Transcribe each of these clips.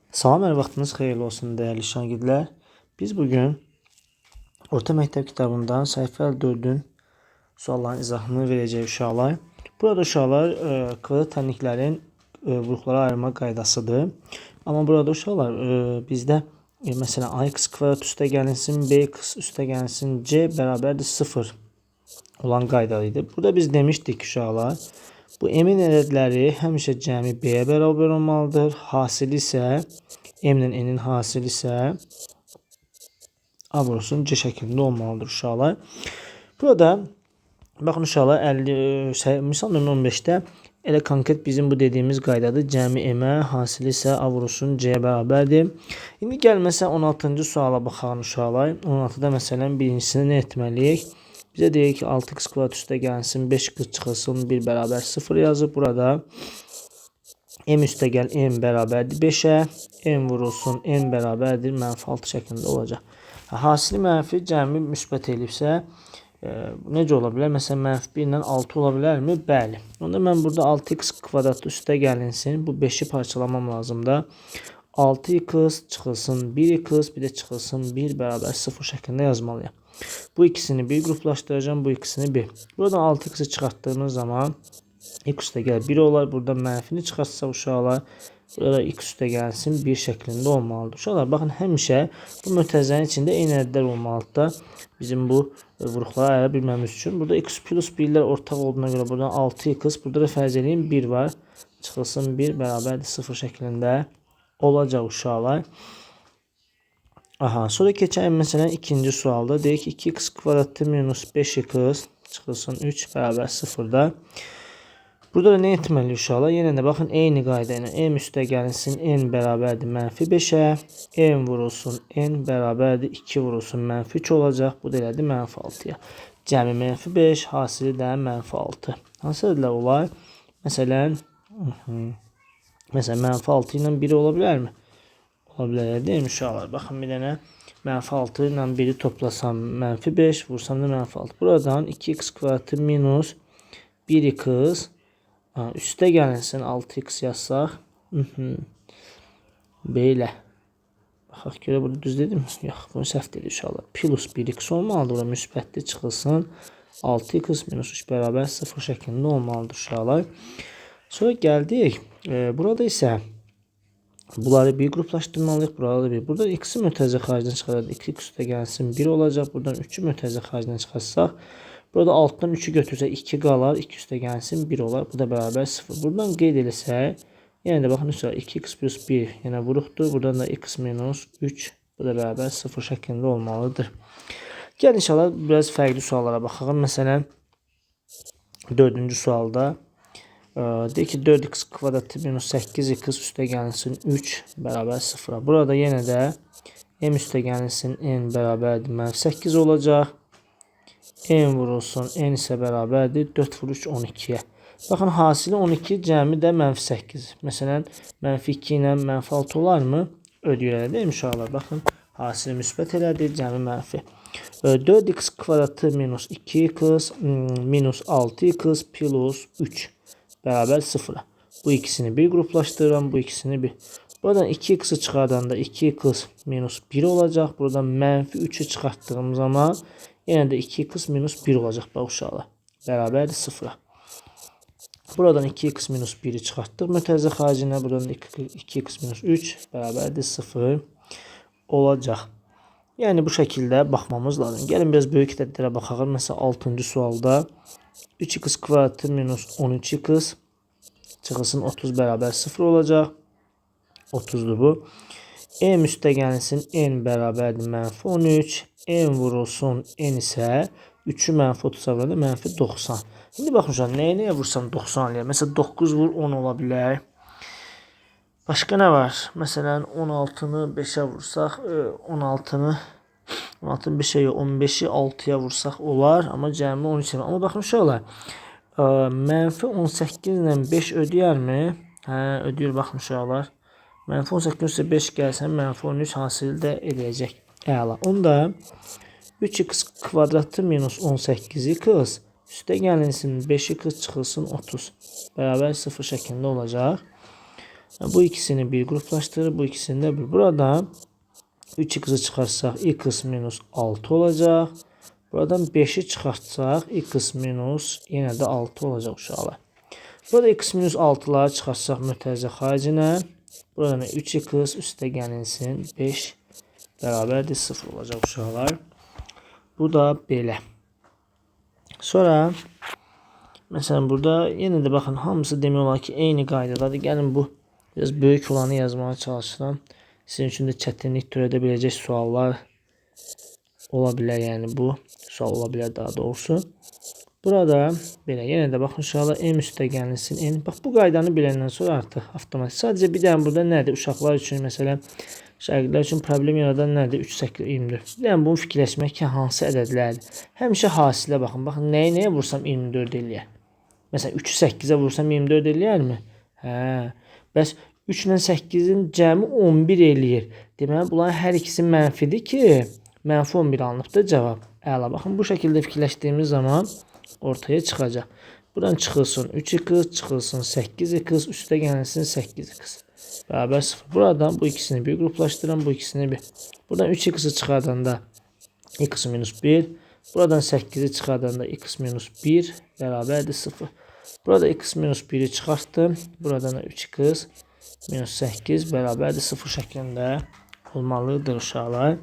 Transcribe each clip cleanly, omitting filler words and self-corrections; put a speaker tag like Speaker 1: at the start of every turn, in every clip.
Speaker 1: Salam, hər vaxtınız xeyirli olsun dəyərli şagirdlər. Biz bugün orta məktəb kitabından səhifə 54-ün sualların izahını verəcəyik uşaqlar. Burada uşaqlar kvadrat tənliklərin vuruqlara ayırma qaydasıdır. Amma burada uşaqlar bizdə məsələn ax kvadrat üstə gəlinsin, bx üstə gəlinsin, c bərabərdir 0 olan qayda idi. Burada biz demişdik ki, uşaqlar, bu m-in ədədləri həmişə cəmi b-yə bərabər olmalıdır. Hasili isə m ilə n-in hasili isə a vurulsun c şəklində olmalıdır uşaqlar. Burada baxın uşaqlar 50 misal nömrə 15-də elə konkret bizim bu dediyimiz qaydadır. Cəmi m-ə, hasili isə a vurulsun c-yə bərabərdir. İndi gəl məsələn 16-cı suala baxaq uşaqlar. 16-da məsələn birincisini nə etməliyik? Bizə deyir ki 6x kvadrat üstə gəlsin, 5x çıxılsın, 1 bərabər 0 yazıb. Burada m üstə gəl m bərabərdir 5-ə, m vurulsun, n bərabərdir mənfi 6 şəklində olacaq. Hasili mənfi cəmi müsbət elibsə, necə ola bilər? Məsələn, mənfi 1 ilə 6 ola bilərmi? Bəli. Onda mən burada 6x kvadrat üstə gəlinsin. Bu 5-i parçalamam lazımdır. 6x çıxılsın 1x, bir də çıxılsın 1 bərabər 0 şəklində yazmalıyam. Bu ikisini bir qruplaşdıracağım, bu ikisini bir. Buradan 6x-i çıxartdığımız zaman x üstə gəl 1 olar. Buradan mənfini çıxartsaq uşaqlar, burada da x üstə gəlsin 1 şəklində olmalıdır. Uşaqlar, baxın, həmişə bu mötərizənin içində eyni ədədlər olmalıdır da bizim bu vuruqlara ayıra bilməmiz üçün. Burada x plus 1-lər ortaq olduğuna görə buradan 6x, burada da fərz edeyim 1 var. Çıxılsın 1 bərabərdir 0 şəklində olacaq uşaqlar. Aha, sonra keçəlim məsələn ikinci sualda. Deyir ki 2x kvadratı minus 5x çıxılsın 3 bərabər 0-da. Burada da nə etməliyik uşaqlar? Yenə də baxın eyni qayda ilə m üstə gəlinsin n bərabərdir mənfi 5-ə, m vurulsun n bərabərdir 2 vurulsun mənfi 3 olacaq. Bu da elədir mənfi 6-ya. Cəmi mənfi 5, hasili də mənfi 6. Hansı ədədlər olar? Məsələn, məsələn mənfi 6 ilə 1 ola bilərmi? Ola bilər, deyil mi uşaqlar? Baxın bir dənə mənfi 6 ilə 1-i toplasam mənfi 5, vursam da mənfi 6. Buradan 2x kvadratı minus 1x üstə gəlinsin 6x yazsaq. Belə. Baxaq görə burada düz dedim. Yox, bunu səhv dedik uşaqlar. Plus 1x olmalıdır. Bura müsbətli çıxılsın. 6x minus 3 bərabər 0 şəklində olmalıdır uşaqlar. Sonra gəldik. Burada isə bunları bir qruplaşdırmalıyıq. Buraları da bir. Burada x-i mötərizə xaricdən çıxaraq 2x üstə gəlsin 1 olacaq. Buradan 3-ü mötərizə xaricdən çıxartsaq, burada 6-dan 3-ü götürsək 2 qalar. 2 üstə gəlsin 1 olar. Bu da bərabər 0. Buradan qeyd eləsək, yenə də baxın üstə 2x plus 1 yenə vuruqdur. Buradan da x minus 3 bu da bərabər 0 şəklində olmalıdır. Gəlin inşallah biraz fərqli suallara baxalım. Məsələn, 4-cü sualda deyir ki 4x kvadratı minus 8x üstə gəlinsin 3 bərabər 0-a. Burada yenə də m üstə gəlinsin n bərabərdir mənfi 8 olacaq. M vurulsun n isə bərabərdir 4 vur 3 12-yə. Baxın hasili 12, cəmi də mənfi 8. Məsələn mənfi 2 ilə mənfi 6 olarmı? Ödəyir elə deyil mi uşaqlar? Baxın hasili müsbət elədi, cəmi mənfi. 4x kvadratı minus 2x minus 6x plus 3 bərabər 0-a. Bu ikisini bir qruplaşdırıram, bu ikisini bir. Buradan 2x-i çıxardanda 2x minus 1 olacaq. Buradan mənfi 3-ü çıxartdığım zaman yenə də 2x minus 1 olacaq bax uşaqlar. Bərabərdir 0-a. Buradan 2x minus 1-i çıxartdıq mötərizə xaricinə. Buradan da 2x minus 3 bərabərdir 0 olacaq. Yəni bu şəkildə baxmamız lazım. Gəlin biraz böyük ədədlərə baxaq. Məsələn 6-cı sualda 3x kvadratı minus 13x çıxılsın 30 bərabər 0 olacaq. 30-dur bu. M üstə gəlinsin n bərabərdir mənfi 13. M vurulsun n isə 3-ü mənfi 30-a vuranda mənfi 90. İndi baxın uşaq, nəyə nəyə vursam 90 eləyər? Məsələn 9 vur 10 ola bilər. Başqa nə var? Məsələn 16-nı 5-ə vursaq, 16-nı 5-ə yox, 15-i 6-ya vursaq olar, amma cəmi 13 eləmir. Amma baxın uşaqlar, mənfi 18 ilə 5 ödəyərmi? Hə, ödəyir baxın uşaqlar. Mənfi 18 üstə 5 gəlsə, mənfi 13 hasil də eləyəcək. Əla. Onda 3x kvadratı minus 18x üstə gəlinsin 5x çıxılsın 30 bərabər 0 şəklində olacaq. Bu ikisini bir qruplaşdırır, bu ikisini də bir. Buradan 3x-i çıxartsaq x minus 6 olacaq. Buradan 5-i çıxartsaq x minus yenə də 6 olacaq uşaqlar. Burada x minus 6-ları çıxartsaq mötərizə xaricinə. Buradan 3x üstə gəlinsin 5 bərabərdir 0 olacaq uşaqlar. Bu da belə. Sonra məsələn burada yenə də baxın hamısı demək olar ki eyni qaydadadır. Gəlin bu biraz böyük olanı yazmağa çalışıram. Sizin üçün də çətinlik törədə biləcək suallar ola bilər. Yəni bu sual ola bilər daha doğrusu. Burada belə yenə də baxın uşaqlar m üstə gəlinsin n. Bax bu qaydanı biləndən sonra artıq avtomatik. Sadəcə bir dənə burada nədir? Uşaqlar üçün məsələn şagirdlər üçün problem yaradan nədir? 3, 8, 24. Bir dənə bunu fikirləşmək ki, hansı ədədlərdir? Həmişə hasilə baxın. Baxın nəyi nəyə vursam 24 eləyər. Məsələn 3-ü 8-ə vursam 24 eləyərmi? Hə. Bəs 3 ilə 8-in cəmi 11 eləyir. Deməli bunların hər ikisi mənfidir ki, mənfi 11 alınıbdır cavab. Əla. Baxın bu şəkildə fikirləşdiyimiz zaman ortaya çıxacaq. Buradan çıxılsın 3x, çıxılsın 8x, üstə gəlinsin 8x. Bərabər 0. Buradan bu ikisini bir qruplaşdıran, bu ikisini bir. Buradan 3x-i çıxardanda x minus 1. Buradan 8-i çıxardanda x minus 1 bərabərdir 0. Burada x minus 1-i çıxartdım. Buradan da 3x minus 8 bərabərdir 0 şəklində olmalıdır uşaqlar.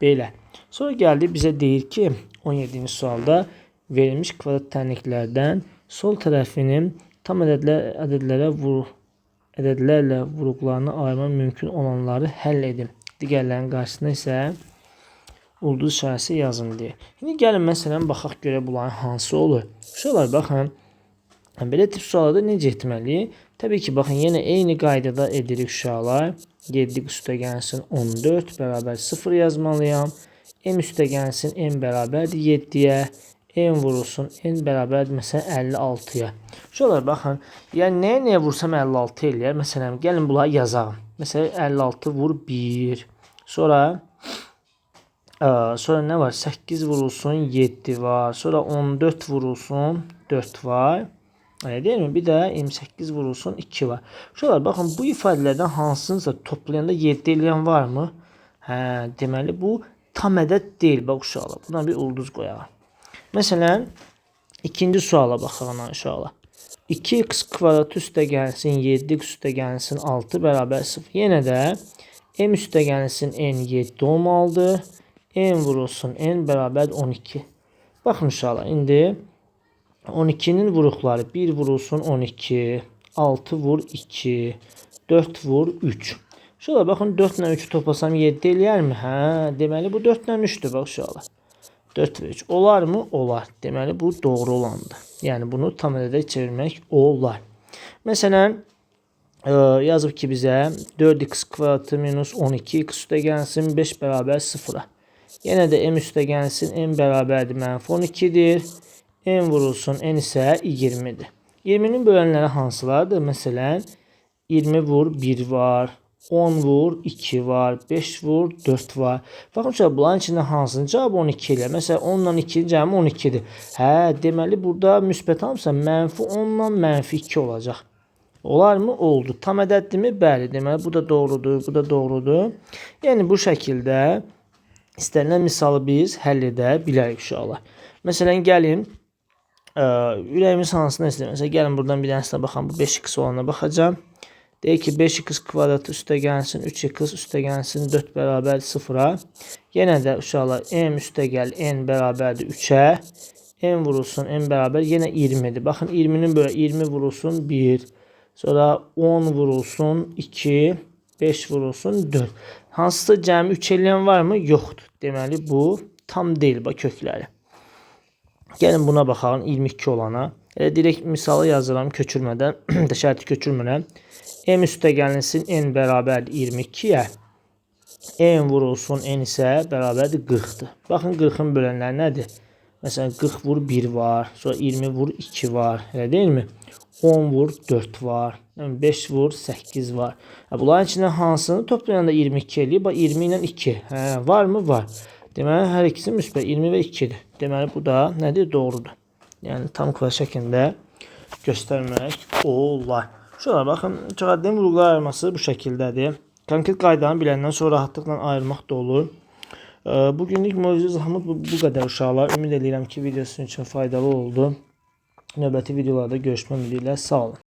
Speaker 1: Belə. Sonra gəldi bizə deyir ki, 17-ci sualda verilmiş kvadrat tənliklərdən sol tərəfinin tam ədədlərlə vuruqlarını ayırmaq mümkün olanları həll edin. Digərlərinin qarşısına isə ulduz işarəsi yazın deyə. İndi gəlin məsələn baxaq görə bunların hansı olur. Uşaqlar baxın. Belə tip suallarda necə etməliyik? Təbii ki, baxın yenə eyni qaydada edirik uşaqlar. 7 üstə gəlsin 14 bərabər 0 yazmalıyam. M üstə gəlsin m bərabərdir 7-yə. M vurulsun n bərabərdir məsələn 56-ya. Uşaqlar baxın, yəni nəyə nəyə vursam 56 eləyər. Məsələn, gəlin bunları yazaq. Məsələn 56 vur 1. Sonra nə var? 8 vurulsun 7 var. Sonra 14 vurulsun 4 var. Öyle değil mi? Bir də 28 vurulsun 2 var. Uşaqlar baxın bu ifadələrdən hansınısa toplayanda 7 eləyən varmı? Hə, deməli bu tam ədəd deyil. Bax uşaqlar, buna bir ulduz qoyaq. Məsələn, ikinci suala baxaq uşaqlar. 2x kvadrat üstə gəlsin 7x üstə gəlsin 6 bərabər 0. Yenə də m üstə gəlsin n 7 olmalıdır. M vurulsun n bərabər 12. Baxın uşaqlar, indi 12-nin vuruqları 1 vurulsun 12, 6 vur 2, 4 vur 3. Uşaqlar baxın 4 ilə 3-ü toplasam 7 eləyərmi? Hə, deməli bu 4 ilə 3-dür bax uşaqlar. 4 və 3 olar mı? Olar. Deməli bu doğru olandır. Yəni bunu tam ədədə çevirmək olar. Məsələn, yazıb ki bizə 4x kvadratı minus 12x üstə gəlsin 5 bərabər 0-a. Yenə də m üstə gəlsin m bərabərdir mənfi 12-dir. M vurulsun n isə 20-dir. 20-nin bölənləri hansılardır? Məsələn, 20 vur 1 var, 10 vur 2 var, 5 vur 4 var. Baxın uşaqlar, bunların içində hansının cavabı 12 eləyər? Məsələn, 10 ilə 2-nin cəmi 12-dir. Hə, deməli burada müsbət almışsa mənfi 10 ilə mənfi 2 olacaq. Olar mı? Oldu. Tam ədəddirmi? Bəli. Deməli bu da doğrudur, bu da doğrudur. Yəni bu şəkildə istənilən misalı biz həll edə bilərik uşaqlar. Məsələn, gəlin ürəyimiz hansını istəyir? Məsələn, gəlin buradan bir dənəsinə baxalım. Bu 5x olana baxacağam. Deyir ki, 5x kvadratı üstə gəlsin, 3x üstə gəlsin, 4 bərabər 0-a. Yenə də uşaqlar, m üstə gəl, n bərabərdir 3-ə. M vurulsun, n bərabər yenə 20-dir. Baxın, 20-nin böyle 20 vurulsun 1. Sonra 10 vurulsun 2, 5 vurulsun 4. Hansısa cəmi 3 eləyən varmı? Yoxdur. Deməli, bu tam deyil, bax kökləri. Gəlin buna baxalım, 22 olana. Elə direkt misalı yazıram köçürmədən, şərti köçürmürəm. M üstə gəlinsin, n bərabərdir 22-yə. M vurulsun, n isə bərabərdir 40-dır. Baxın, 40-ın bölənləri nədir? Məsələn, 40 vur 1 var, sonra 20 vur 2 var, elə deyilmi? 10 vur 4 var, 5 vur 8 var. Bunların içindən hansını toplayanda 22 eləyir? Bax, 20 ilə 2. Hə, var mı? Var. Deməli, hər ikisi müsbət 20 və 2-dir. Deməli, bu da nədir? Doğrudur. Yəni, tam kvadrat şəklində göstərmək olar. Uşaqlar, baxın, çoxhəddli vurğular ayırması bu şəkildədir. Konkret qaydanı biləndən sonra rahatlıqla ayırmaq da olur. Bugünlük mövzu izahımız bu qədər uşaqlar. Ümid edirəm ki, video sizin üçün faydalı oldu. Növbəti videolarda görüşmək ümidi ilə sağ olun.